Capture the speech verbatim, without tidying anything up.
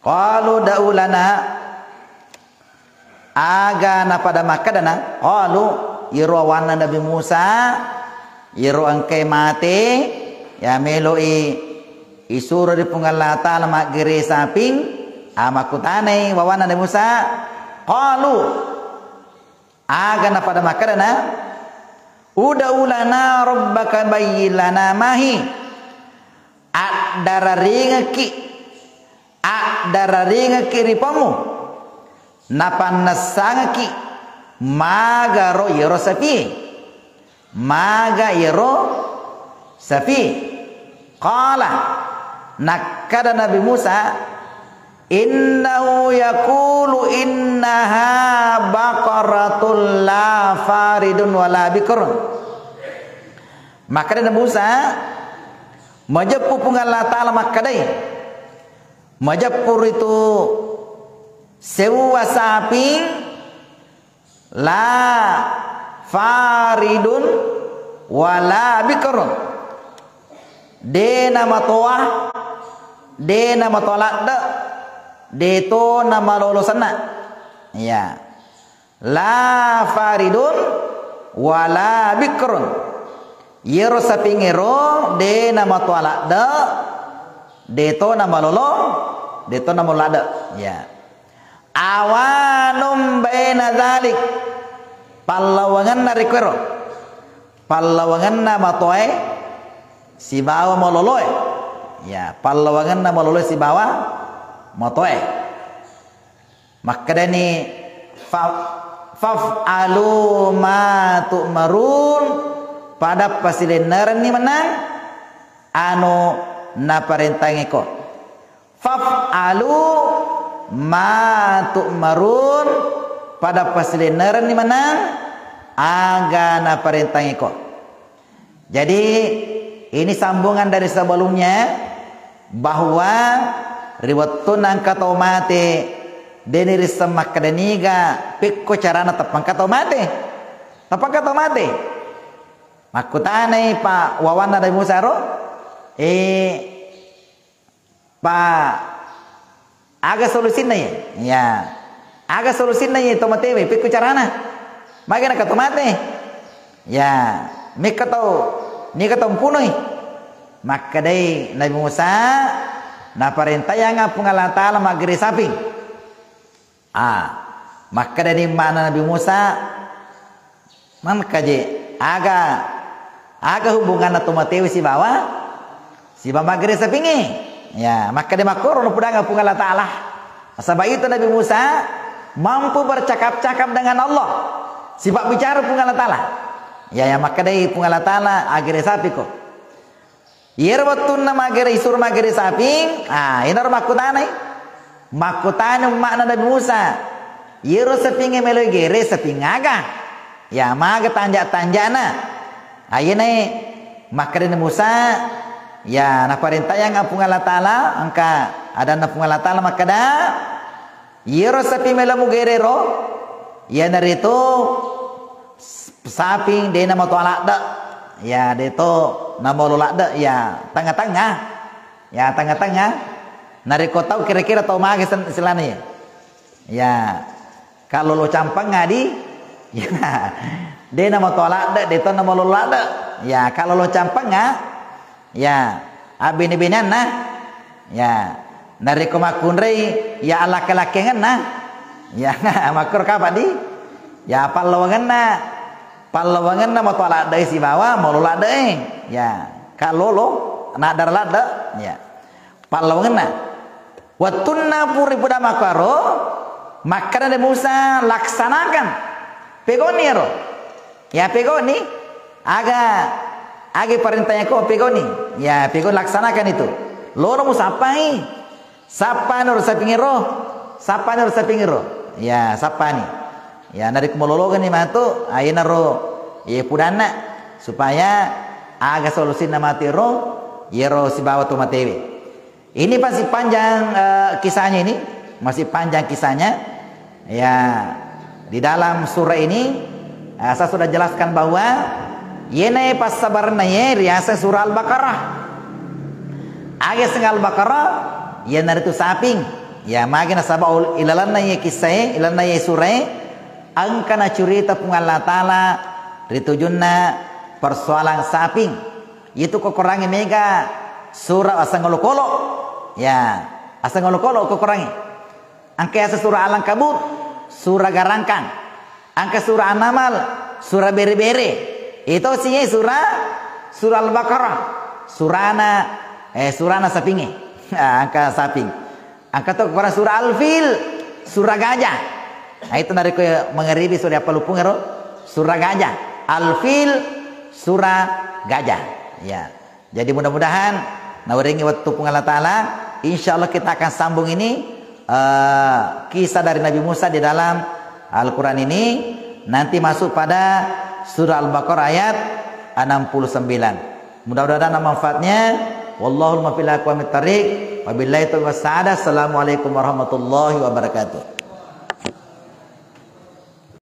Qalu ud'u lana, aga napada makkedana, qalu, iyaro wawanna Nabi Musa, iyaro engkae mate, ya, melo'i isuro ri Puang Allah Ta'ala maggere saping, a, makkutanai wawanna Nabi Musa, qalu, aga napada makkedana, ud'u lana rabbaka bayyin lana ma hi. Addararingekki, addararingekki ri Puammu, napannessangekki magaro iyaro sapie. Maga iyaro sapie. Qala, nakkeda Nabi Musa, innahu yaqulu innaha baqaratun la faridun wala bikrun. Makkeda Nabi Musa, majeppu Puang Allah Ta'ala makkedai, majeppu ritu sewwa saping, la faridun wala bikrun. De namatoa, de namatoa ladde, de to namalolo senna. Ya. La faridun wala bikrun. Iyaro sapingngero de namatoa ladde, de to namalolo, de to namalolo ladde. Ya. Awanum baina dzalik. Pallawangenna ri kuero. Pallawangenna matoae sibawa maloloe. Ya, pallawangenna maloloe sibawa matoae. Makkedani, fa-, faf'alu ma tu'marun, pada pasilennerenni mennang anu naparentangngeko. Faf'alu ma tu'marun, pada pasilennerenni mennang aga naparentangngeko. Jadi, ini sambungan dari sebelumnya, bahwa ri wettunna engka tau mate, deni risseng makkeda niga pekko carana teppangka tau mate. Teppangka tau mate. Makkutanai pa wawanna Nabi Musa ro, eh, Pa, aga solusinna iye? Ya. Aga solusinna iye to matewe? Pekko carana? Magi naka to mate? Ya, mekka tau, niga tau mpunoi? Makkedai Nabi Musa, naparentayanga Puang Allah Ta'ala maggere saping. Ah, makkedani emma'na Nabi Musa, "Manengka je, aga, aga hubunganna to matewe sibawa, sibawa maggere sapingnge?" Ya, makkeda makkoro napudanga Puang Allah Ta'ala. Nasaba itu Nabi Musa mampu bercakap-cakap dengan Allah. Sipabbicara Puang Allah Ta'ala. Ya, ya, makkedai Puang Allah Ta'ala, "Agere sapiko." Iyaro wettunna maggere, isuro maggere saping, ah, iyanaro makkutanai. Makkutana umma'na Nabi Musa, "Iyaro sapingnge melo igere, saping aga? Ya, maga tanja-tanjana?" Ah, iyanae makkedani Musa, ya, naparentayang Puang Allah Ta'ala, engka adanna Puang Allah Ta'ala makkeda, Iyaro saping melo mugerero, iyanaritu s-, saping de namatoa ladde. Ya, de to namolo ladde, ya, tengnga-tengnga. Ya, tengnga-tengnga. Narekko tau kira-kira tau mage sen-, selana ya. Ya, kalolo campang adi. Ya, de namatoa ladde, de to namolo ladde. Ya, kalolo campang, ah. Ya, abbene-beneanna. Ya, narekko makkunrai, ya, alakke-lakkengenna. Ya, makkoro kapang di? Ya, pallawangenna, pallawangenna matoa ladde'e sibawa molo ladde'e. Ya, kalolo, naddara ladde. Ya, pallawangenna. Wettunna pura ipuda makkaro, makkeda Nabi Musa, "Laksanakan." Pegoni ero. Ya, pegoni. Aga, aga parentanya ko, pegoni. Ya, pegoni, laksanakan itu. Lolo musappai. Sappani ro sapingero. Sappani ro sapingero. Ya, sappani. Ya, narekko malolongeng ni matu, ayenaro, ye, pudanna. Supaya aga solusinna matu ero, yero sibawa to matewe. Ini masih panjang, eh, kisahnya ini, masih panjang kisahnya. Ya, di dalam surah ini, eh, saya sudah jelaskan bahwa yene passabarenna ye riaseng surah Al-Baqarah. Aga seng Al-Baqarah, yenaritu saping. Ya, magi nasaba ul-, ilalenna iye kissae, ilalenna iye surae, engka nacurita Puang Allah Ta'ala ri tujunna persoalan saping. Itu kokorangi mega sura aseng olokolo. Ya, aseng olokolo kokorangi. Engka yaseng sura Al-Ankabut, sura garangkang. Engka sura An-Namal, sura bere-bere. Itu siye sura, sura Al-Baqarah, surana, eh, surana sapinge. Ah, engka saping. Engka to Quran sura Al-Fil, sura gajah. Nah, itu narekko mangaribi sura apa lupung ero? Sura gajah. Al-Fil, sura gajah. Ya. Jadi mudah-mudahan nawerengi wettu Puang Allah Ta'ala, insya Allah kita akan sambung ini, eh, kisah dari Nabi Musa di dalam Al-Quran ini, nanti masuk pada surah Al-Baqarah ayat enam puluh sembilan. Mudah-mudahan ada manfaatnya. Wallahul muwaffiq ila aqwamit thariq. Wabillahi taufiq was sa'adah. Assalamualaikum warahmatullahi wabarakatuh.